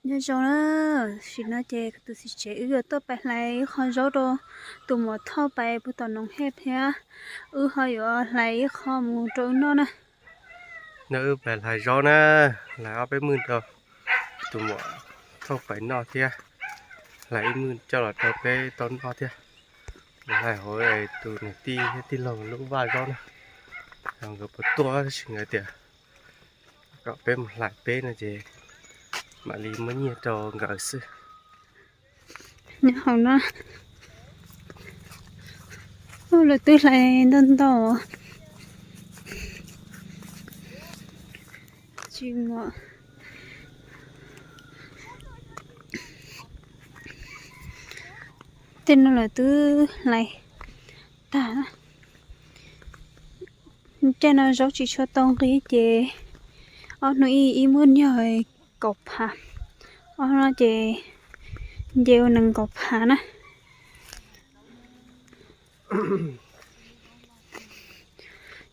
Nyob zoo na, tam sim no ces tus txiv tsev wb yuav tuaj pais hlais ib qho zaub rau tus muam Thoj pais puag tom Noov Hej thiab wb ho yuav hlais ib qho mus rau wb noj na. No wb pais hlais zaub na, hlais ob peb mwj rau tus muam Thoj pais noj thiab hlais ib mwj coj los rau peb tau noj thiab. Mus hlais hauv tus niam tij thiab tij laug lub vaj zaub na, nkawd puas tuaj tab sis nkawd tias kom peb mus hlais peb no ces mam li muab nyiaj rau nkawd xwb. Nyob hauv no, lawv twb hlais ntau ntau tsis muaj. Tej no lawv twb hlais tag na. Tej no zaub tsis tshua tau nqi ces ob hnub ib ib muab yog kaum phav, ob hnub no ces nce ua nees nkaum phav na.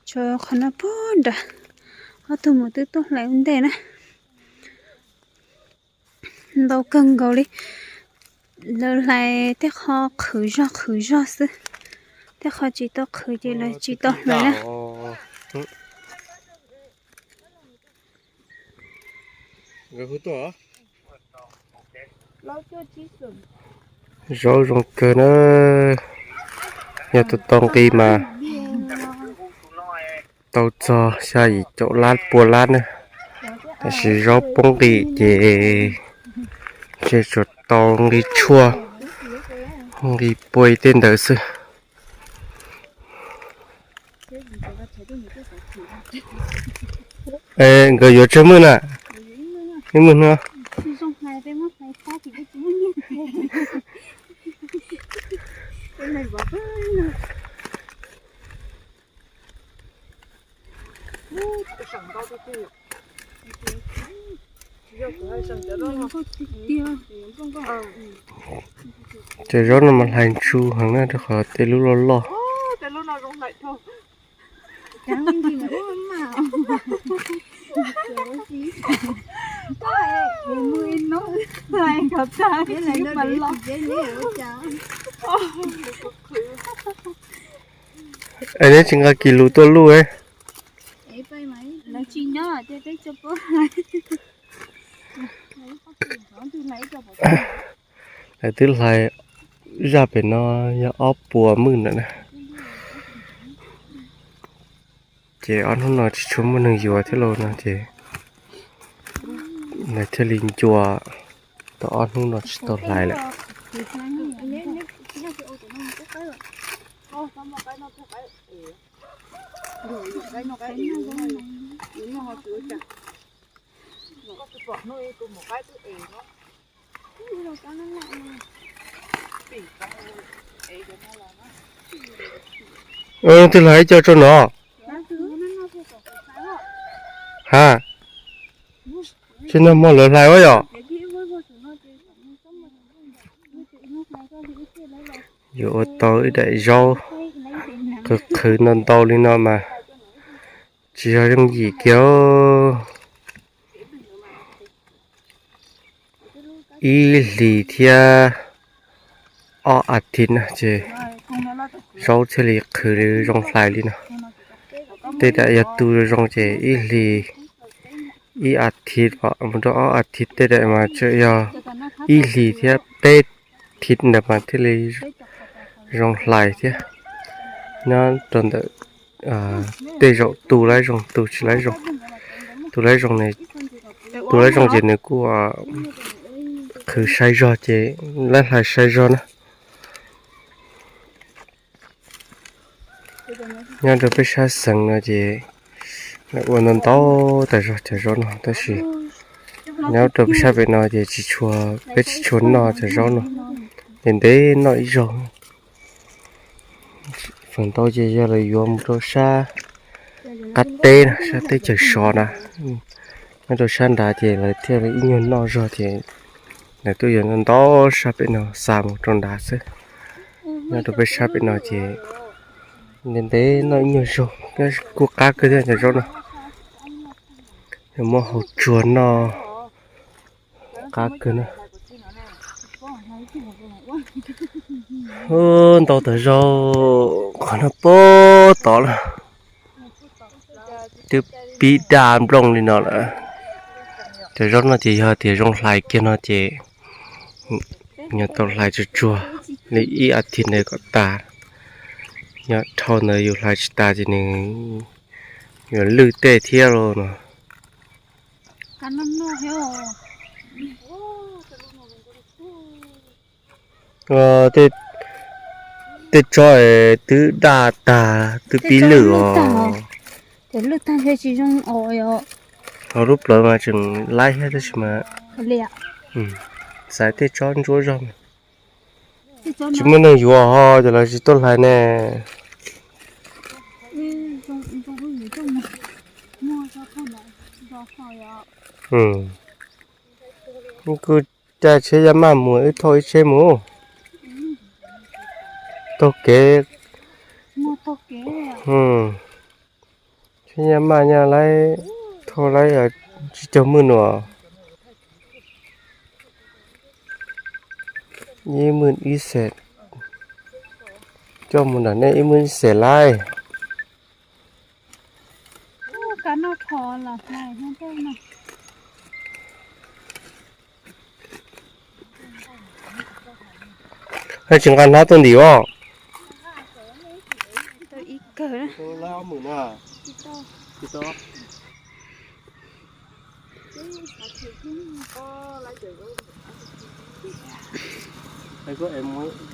Tsuas qhov no puag nrad, ob tug muam twb tuaj hlais ua ntej na. Ntau kawg nkaus li, lawv hlais tej qho qhwv zog qhwv zog xwb, tej qho tsis tau qhwv ces lawv tsis tau hlais na. Zaub zoo kawg na, yog tus tau nqi mas tau txog xya yim caum lab pua lab na, tab sis zaub poob nqi ces ntshe tsuas tau nqi tshuaj, nqi pua tej ntawd xwb. Nkawd yuav tsawg mwj na? Ib mwj no. Cov zaub no mas hlais ntsu heev na, rau qhov tej lub loj loj. Es neb tsis nqa kis lus tuaj luj. Lawv twb hlais zaj pem no yog ob puas mwj ntawm na. Ces ob hnub no tsis tshua muaj neeg yuav thiab los no ces lawv thiaj li ncua tau ob hnub no tsis tau hlais lawm. Twb hlais ib co rau no. Ha, tsis nag hmo lawv hlais ua yom. Yuav ua tau ib daim zaub qhwv qhwv ntau ntau li no mas tsis yog yooj yim kiag. Ib hlis thiab ob as thiv no ces zaub thiaj li qhwv zoo hlais li no. Tej daim yog tu zoo ces ib hlis, ib as thiv mus rau ob as thiv, tej daim mas tseem yog ib hlis thiab peb thiv ntawd mas thiaj li zoo hlais thiab. Nyob rau ntawm tej zaum tu lab zoo, tu tsis lab zoo, tu lab zoo, tu lab zoo ces nws kuj qhwv sai zog ces lab hlais sai zog na. Nyob rau peb sab xeev no ces ua ntau ntau tas zog cov zaub no tab sis nyob rau peb sab pem no ces tsis tshua, peb tsis tshua noj cov zaub no, ces ntev noj ib zaug. Feem ntau ces yog lawv yuav mus rau sab qab teb na, sab teb chaws Sov na. Nyob rau sab nrad ces lawv thiaj li ib nyuag noj zog ces lawv tuaj yuav ntau sab pem no xa mus rau nrad xwb. Nyob rau peb sab pem no ces ntev ntev noj ib nyuag zaug, kuj qab kawg thiab cov zaub no. Yog muab hau tsuag noj, Qab kawg na. Ntau tag zaug qhov no puag tod lawm. Twb pib daj nplooj li no lawm. Cov zaub no ces yog tias zoo hlais kiag no ces nws tau hlais tsuag tsuag li ib as thiv ntawd kom tas. Yog dhau ntawd yus hlais tsis tas ces nws yuav lwj tej thiab lauj no. Tej tsob twb daj tag twb pib lwj os. Ho lub plawv mas tseem laib thiab tab sis mas xaiv tej tsob ntsuab zog. Tsis muaj neeg yuav ho ces lawv tsis tuaj hlais ne. Kuj caij tsheb yaj maj mus wb thauj ib tsheb mus. Taug kev. Tsheb yaj maj nyaj laib thauj laib tsib caug mwj nus. Ib mwj ib xees. Coj mus nram nej ib mwj ib xees laib. Haj tsis nqa hnab tuaj ntim os.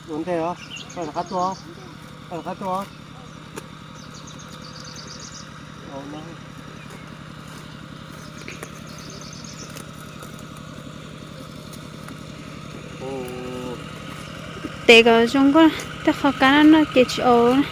Ua ntej os, rov qab tuaj, rov qab tuaj. Tes kom zoo nkauj, tej qhov kab no noj ces tsis aus.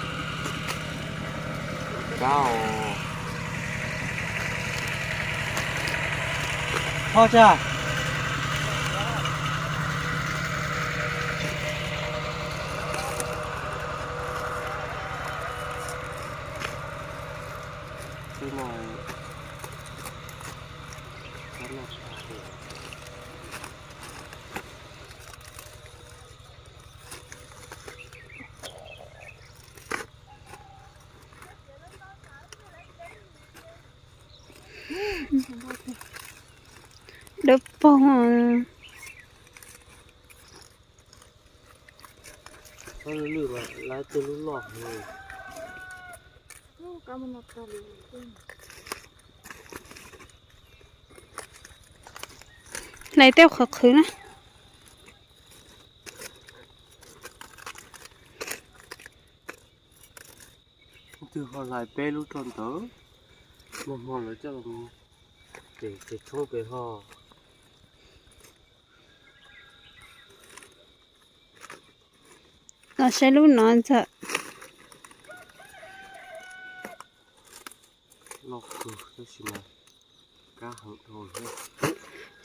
Dawb paug. Hlais tej qhov qhwv na. Twg ho hlais peb lub rau ntawd, muaj hmo lawv coj los ces tshoob pem ho. Los saib lub no ntxawm.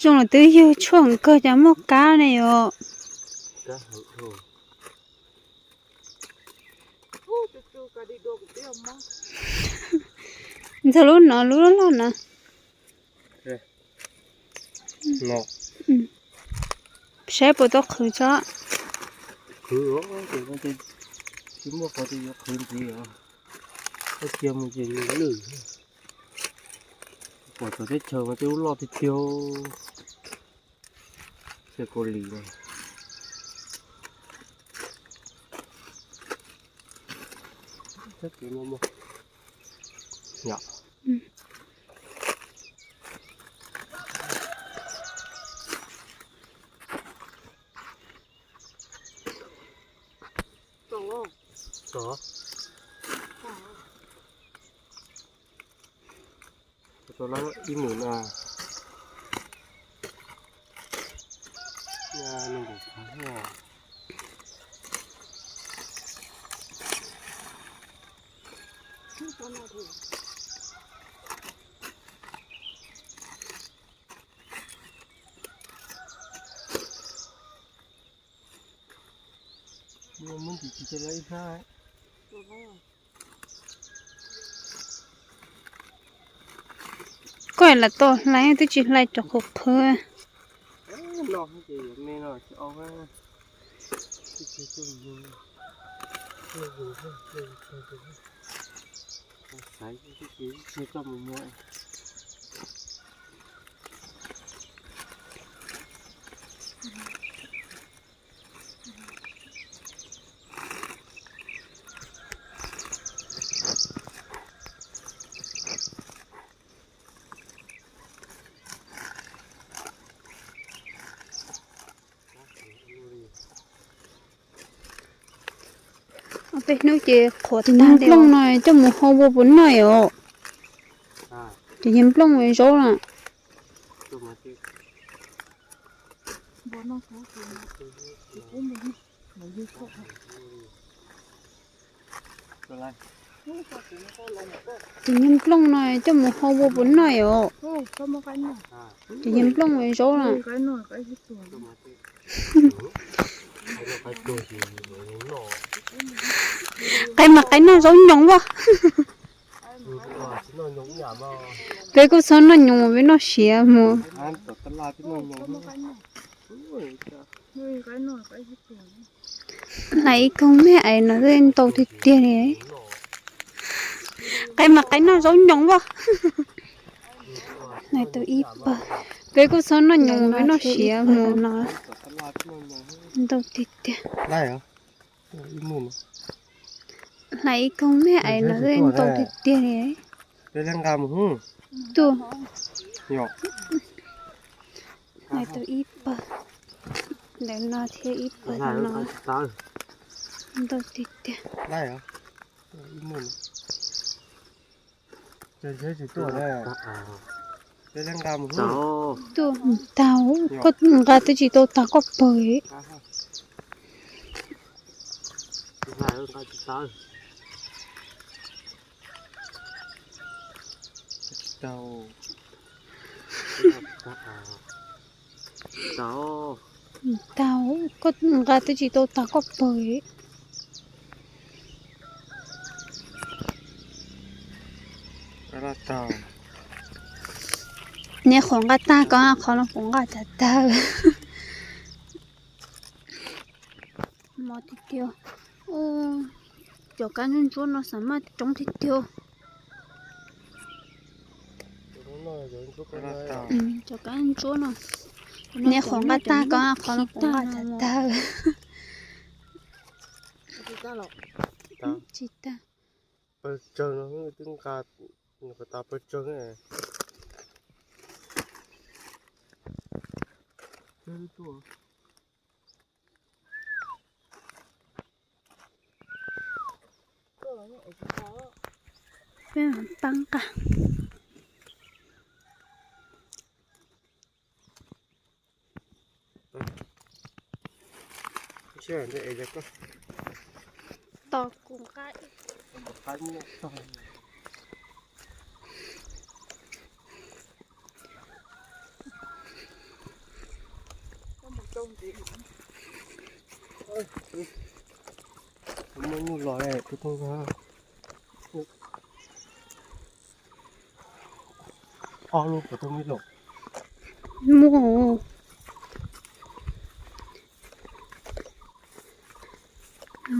Zoo los twb yug tshuaj kawg cas muaj kab ne yom. Ntxawg lub no lub loj loj na. Saib puas tau qhwv tso. Tsis muaj qhov twg yuav qhwv ntxiv os. Cia mus ces lwj lwj. Pom tom teb chaws mas tej lub loj tiag tiag. Cov kau lis no. Ib mum no. Muab ntim tsis tau lawv ib sab. Koj lam tau hlais twb tsis hlais rau qhov qhwv. Noj ces yuav me no tsis au. Xaiv tsis tau mus muag. Ob peb hnub ces qhuav tag. Nplooj no coj mus hau ua puas noj os? Ces yog nplooj zaub na. Ces yog nplooj no coj mus hau ua puas noj os? Ces yog nplooj zaub na. Qaib mas qaib noj zaub nyoos as. Peb kuj txhob noj nyoos, peb noj siav mus. Hlais ib koog me ais no twb ntau tiag tiag li. Qaib mas qaib noj zaub nyoos as. Hlais tau ib pawg. Peb kuj txhob noj nyoos, peb noj siav mus no. Ntau tiag tiag. Hlais ib koog me ais no twb ntau tiag tiag li. Tuaj. Hlais tau ib pawg ntawm no thiab ib pawg ntawm no. Ntau tiag tiag. Tuaj, tau, koj nqa twb tsis tau tag koj pawg. Tau, koj nqa twb tsis tau tag koj pawg. Nej qhuav nqa tag ko, qhov no kuv nqa tag tag. Mos tiag tiag. Cov kab ntsuab ntsuab no xav maj coob tiag tiag. Cov kab ntsuab no, nej qhuav nqa tag ko, qhov no kuv nqa tag tag. Tsis tag. Pawg tsawg no twb nqa, nws ko tas pawg tsawg ne. Peb pab nqa. Tos kuv nqa. Muaj nyuj los, ob lub puas tau me los?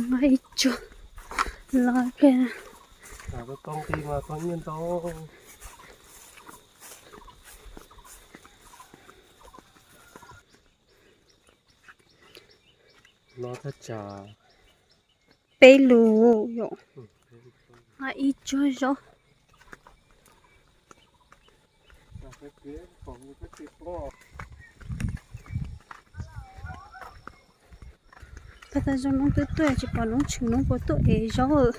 Muaj. Ib tsuag los pliag. Tau nqi mas tau nyiaj ntau. Los thaj tsam peb lus yom. Ib tsuag zaub. Pab tas zoo noob twb tuaj tsis pom noob tshwm noob puas tuaj ev zaub.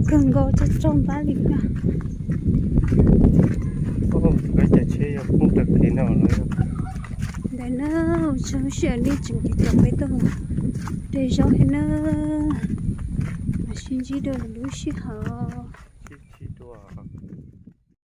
Kawg nkaus txog txog npab li. Ntawm no tseem sij hawm li tseem cev cov peb tuaj mus de zaub thiab na. Mas sib ntsib dua lwm lub sij hawm.